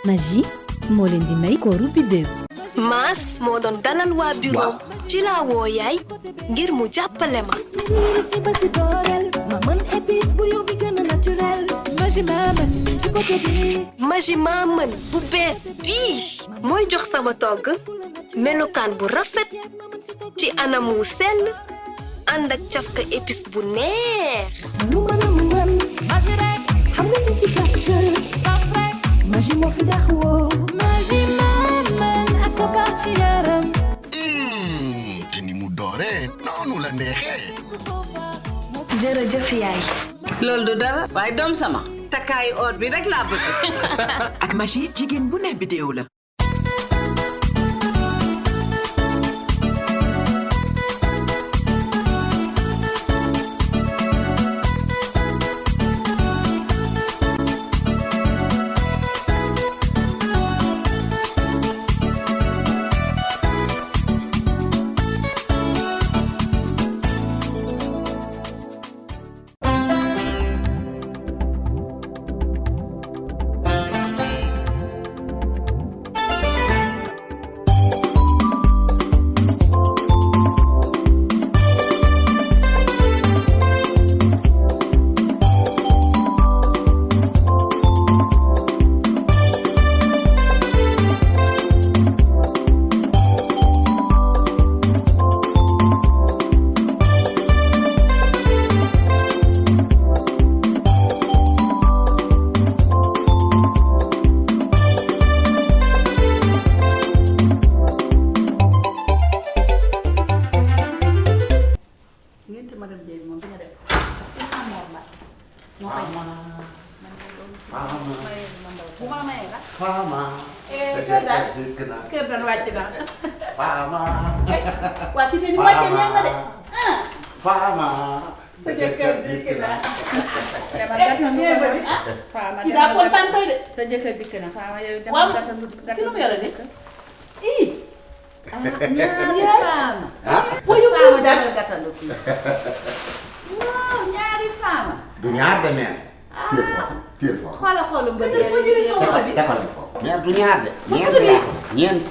Magie moo leen di may kooru biddéew. Maas moo doon dalal waa bureau ci laa woo yaay ngir mu jàppale ma. Magie maa mën bu bees bii mooy jox sama togg melukaan bu rafet ci anam wu sell ànd ak cafka épice bu neex. Magie moo fi dàq woo. Magie maa mën ak a baax ci yaram. te ni mu dooree noonu la neexee. jërëjëf yaay. loolu du dara waaye doom sama takkaayu or bi rek laa bëgg. ak Magie jigéen bu ne bidéo la. kër dan wàcc na. Fama. waa ci ni wàcce neex na de. Fama. sa jëkkër dikk na. Fama ci daa kontaan tey de. sa jëkkër dikk na Fama yow dama gàttandu ki lu mu yore de. ii. ñaari Fama. Fama dama gàttandu kii. waaw ñaari Fama. du ñaar de mère. téel foofu. xoolal xoolal mbëri defal nañ foofu. mère du ñaar de. ñeent.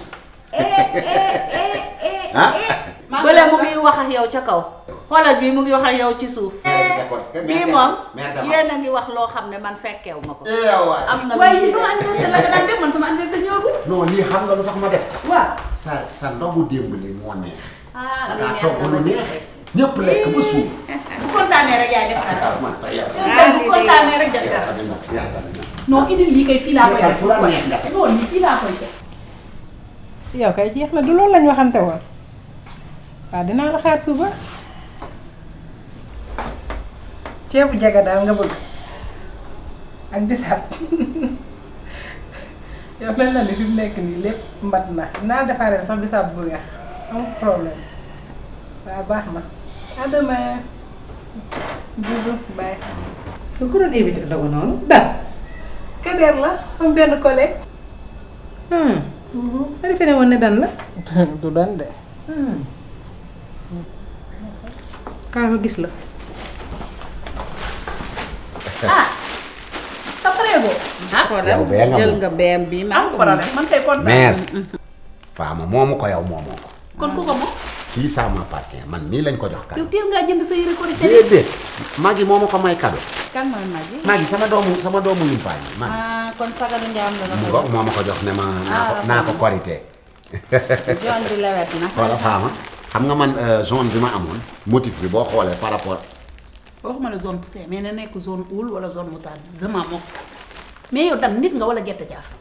bële mu ngi wax ak yow ca kaw. xoolal bii mu ngi wax ak yow ci suuf. bii moom yéen a ngi wax loo xam ne man fekkeewu ma ko. am na waaye yi sama anniversaire la nga daan def man sama anniversaire ñëwagul. non lii xam nga lu tax ma def. waaw. sa ndogu démb li moo neex. ah dangaa togg lu neex. ñëpp lekk ba suur. bu kontaanee rek yaay def dara. bu kontaanee rek def dara. non indi lii kay fii laa koy def. non lii fii laa koy def. yow kay jeex na du loolu lañ waxante woon waaw dinaa la xaar suba ceebu jaga daal nga bëgg ak bisaab yow mel na ni fi mu nekk nii lépp mbat na dinaa defaree sax bisaab bu weex amul problème waaw baax na à demain bisous bye. ku ko doon invité la ko noonu daal. Kader la sama benn collègue. ma defe ne woon ne dan la. du dan de. kaa ma gis la. sa prébo. yow bee nga jël nga beem bi ma am problème man kay kontaan. mère. Fama moomu ko yow moomoo ko. kon ku ko moom. kii ça m'appartient man nii lañ ko jox yow cadeau. teel ngaa jënd sa yére ko di déedéet. Maggi moomu ko may cadeau. kan mooy Maggi. Maggi sama doomu yumpaañ yi Maggi. ah kon sagalu njaam la mu ngo moo ma ko jox ne ma naa ko korité. John bi lewet na. voilà Fama xam nga man zone bi ma amoon motif bi boo xoolee par rapport. waxuma la zone poussée mais na nekk zone houle wala zone moutarde vraiment moo ko mais yow dam nit nga wala gerte caaf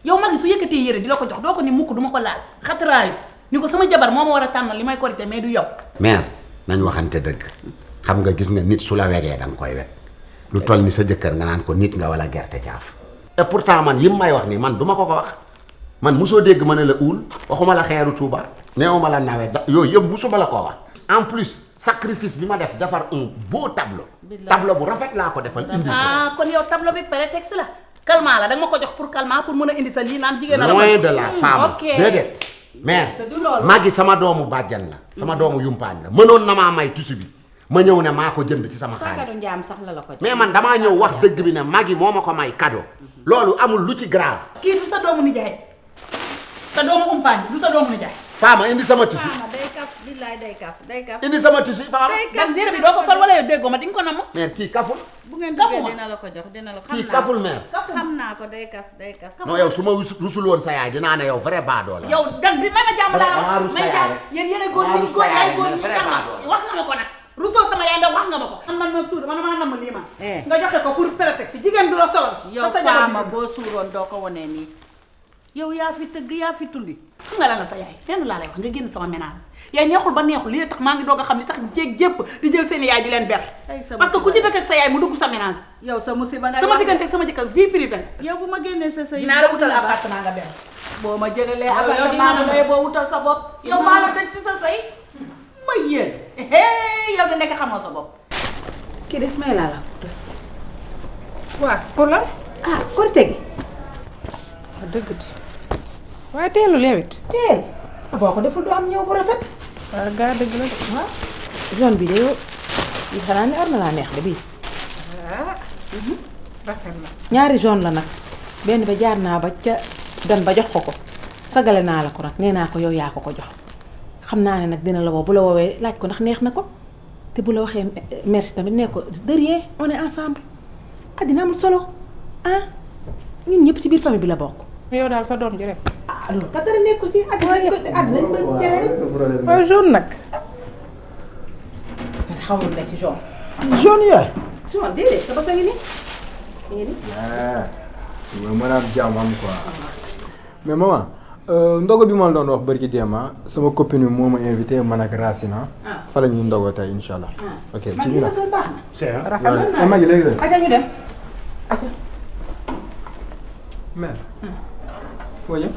yow Maggi su yëkkatee yére di la ko jox doo ko ni mukk duma ko laal xataraayu ni ko sama jabar moo ma war a tànnal li may korité mais du yow. mère nañ waxante dëgg xam nga gis nga nit su la wegee da nga koy weg lu toll ni sa jëkkër nga naan ko nit nga wala gerte caaf. et pourtant man yim may wax nii man duma ko wax man mosoo dégg ma ne la uul waxuma la xeeru Tuuba neewuma la nawet yooyu yëpp mosuma la koo wax en plus sacrifice bi ma def defar un beau tableau bu rafet laa ko defal indi ah kon yow tableau bi prétexte la calmant la da nga ma ko jox pour calmant pour mën a indi sa lii naan jigéen la loin de la femme ok déedéet mais Maggi sama doomu bàjjan la sama doomu yumpaañ la mënoon na maa may tissu bi ma ñëw ne maa ko jënd ci sama sagadu xaalis njaam sax la ko jox. mais man damaa ñëw wax dëgg bi ne magi moo ma ko may cadeau loolu amul lu ci grave. kii du sa doomu nijaay sa doomu umpaañ du sa doomu nijaay. Fama indi sama tissu. Fama day kaf billaay day kaf. indi sama tissu Fama. gan yére bi doo ko sol wala yow déggoo ma di nga ko namm. mère kii kaful. bu ngeen duggee dina la ko jox dina la ko. kii kaful mère. xam naa ko day kaf. non yow su ma rusul woon sa yaay dinaa ne yow vrai baadoo la. yow gan bi may ma jàmm laa damaa rus sa yaay rek. yéen yéen a góor ñi góor yaay góor ñi wax nga ma ko nag. rusoo sama yaay ndax wax nga ma ko. man ma suur man maa namm lii ma. nga joxe ko pour prétexte jigéen du la solal. yow Fama boo suuroon doo ko wonee nii. yow yaa fi tëgg yaa fi tulli. xam nga lan la sa yaay fenn laa lay wax nga génn sama ménage yaay neexul ba neexul li tax maa ngi doog a xam li tax jéeg jépp di jël seen yaay di leen ber parce que ku ci dëkk ak sa yaay mu dugg sa ménage yow sa musiba nga sama diggante ak sama jëkkër vie privée yow bu ma génnee sa sëy dinaa la wutal appartement nga ber boo ma jëlalee appartement ngay boo wutal sa bopp yow maa la tëj si sa sëy ma yéen yow di nekk xamoo sa bopp kii des may laa la waaw pour la ah korite gi dëgg di waaye teelul yow it teel boo ko deful du am ñëw bu rafet waaw gaa dëgg la de waaw zone bi de yow yi xanaa ne war na laa neex de bii rafet na ñaari zone la nag benn ba jaar naa ba ca dan ba jox ko sagale naa la ko nag nee naa ko yow yaa ko jox xam naa ne nag dina la woo bu la woowee laaj ko ndax neex na ko te bu la waxee merci tamit nee ko de rien on est ensemble àddina amul solo ah ñun ñëpp ci biir famille bi la bokk. yow daal sa doom ji rek ah loolu kat dara nekk aussi àddina ñu koy jëlee rek. waaye jaune nag man xamul ne ci jaune. jaune yaay. jaune déedéet sa bës a ngi nii. mooy mën a am jàmm am quoi. mais maman ndogo bi ma la doon wax bari ci déema sama copine bi moo ma invité man ak Racine fa la ñuy ndogo tey incha allah. ok ci ñu man li baax na. c'est rafet na mag yi léegi la. aca ñu dem aca. mère. foo jëm.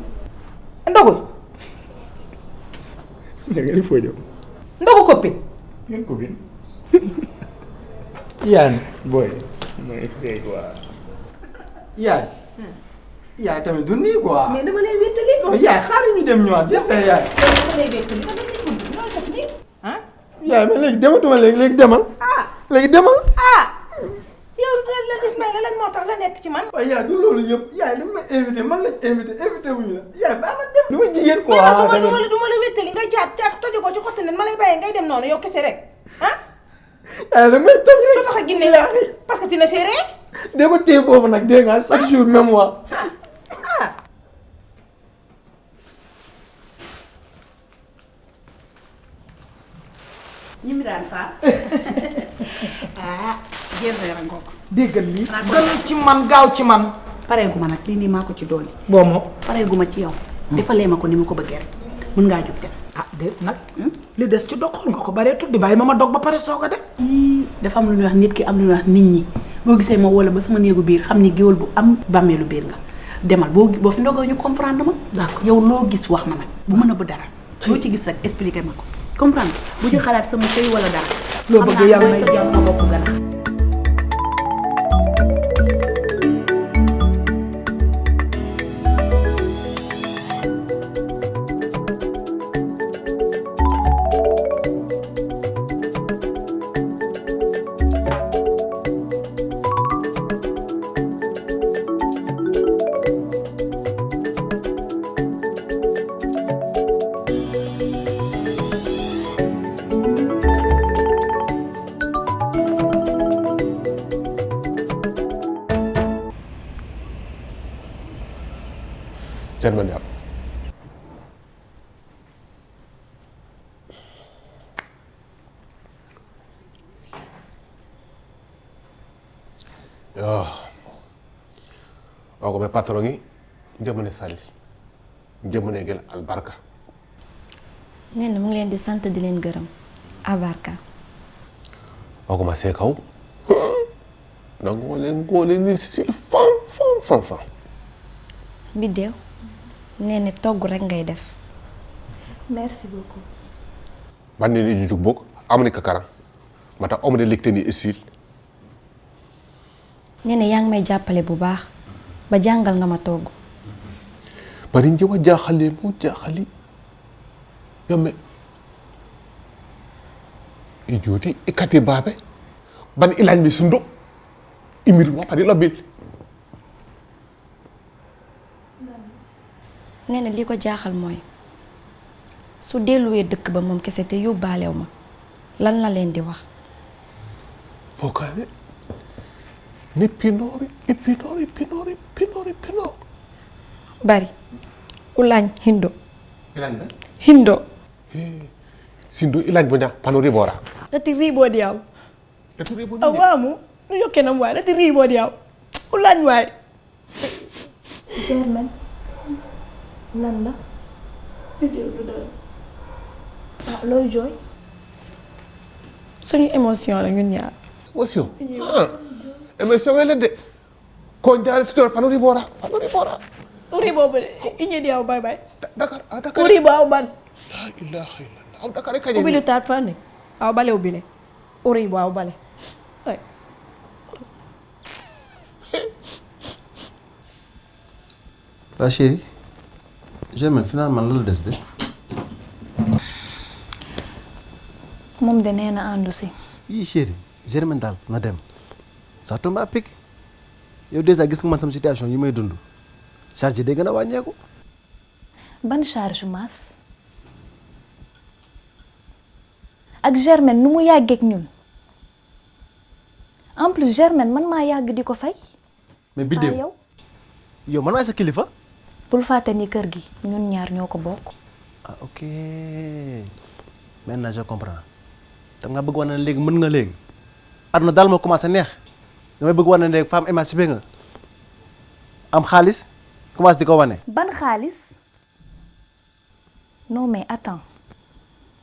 ndogu. dëgg la foo jëm. ndogu copine. yan copine. yaay booy. mooy fee quoi. yaay. yaay tamit du nii quoi. mais dama lay wéttali. non yaay xaaral ñu dem ñëwaat vite fait yaay. dama lay wéttali dama lay wéttali loolu def nii ah. yaay mais léegi dematuma léegi demal. ah léegi demal. ah yow la gis may la lan moo tax la nekk ci man. waaye yaay du loolu yëpp yaay dañ ma invité man lañ invité wuñu la yaay baa ma dem. du ma jigéen quoi mais man du ma la wéttali ngay jaat tojo ko ci xotti nen ma lay bàyyi ngay dem noonu yow kese rek ah. yaay da may toj rek. soo tax a ginne parce que tu ne sais rien. dee ko téye foofu nag dégg nga chaque jour même wax. ñi mi daan faa jéem sa yaram kooku déggal lii. gën ci man gaaw ci man. pareegu ma nag lii nii maa ko ci dooli boo moo. pareegu ma ci yow defalee ma ko ni ma ko bëggee rek mun ngaa jóg dem ah déet nag. li des ci dog xool nga ko baree tudd bàyyi ma dog ba pare soog a def. dafa am lu ñuy wax nit ki am lu ñuy wax nit ñi boo gisee ma wala ba sama néegu biir xam ni géwél bu am bàmmeelu biir nga demal boo fi ndogoo ñu comprendre ma. d'accord yow loo gis wax ma nag bu mën a bu dara. loo ci gis rek expliquer ma ko comprendre bu ñu xalaat sama sëy wala dara. loo bëgg yàlla may jàmm ma bopp gën a. Cerman yàpp o ko ɓe patron i jomone salli jomone gel albarka nee na mu ngi leen di sant di leen gërëm abarka o ko ma seekaw nango leen ngoole ni sil fan Bidew nee na togg rek ngay def. merci beaucoup. banni ni jujug bok amni ka karam mata omne lekte ni isil nee na yaa ngi may jàppale bu baax ba jàngal nga ma togg. bari njewa jaaxale mu jaaxali yomme i joti i kati babe ban ilañ mi sundo imir wa padi lobil nee na li ko jaaxal mooy su delluwee dëkk ba moom kese te yóbbaalew ma lan la leen di wax. Fokane ni pinori bari ulañ hindo ilañ ba hindo sindo ilañ bu ña panori bora lati ribo diaw lati ribo awamu nu yokenam waay lati ribo diaw ulañ waay Germaine lan la vidéo du dara looy jooy suñu émotion la ñun ñaar émotion émotion ngeen de ko jaare tutor panori bora uri boobu de iñe diaw bye bye Dakar uri baaw ban la ilaha illallah aw Dakar kañ ubili taat fane aw bale ubile uri baaw bale ay la chérie Germaine finalement lan la des de moom de nee na àndu si yii chérie Germaine daal na dem ça tombe à pic yow déjà gis nga man sama situation yi may dund charge day gën a wàññeeku. ban charge maas ak Germaine nu mu yàggeek ñun en plus Germaine man maa yàgg di ko fay. mais Bidew yow man maay sa kilifa. bul fàtte ni kër gi ñun ñaar ñoo ko bokk. ah ok maintenant je comprends da nga bëgg wane ne léegi mën nga léegi aduna daal moo commencé neex damay bëgg wane ne léegi femme émancipée nga am xaalis commencé di ko wane. ban xaalis non mais attends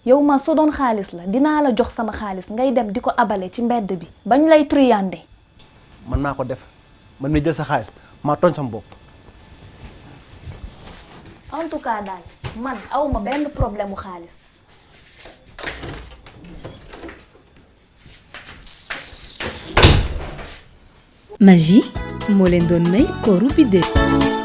yow ma soo doon xaalis la dinaa la jox sama xaalis ngay dem di ko abale ci mbedd bi bañ lay triyande. mën naa ko def man mi jël sa xaalis maa tooñ sama bopp. en tout cas daal man awma benn problème mu xaalis. Magie moo leen doon may kooru Bidew.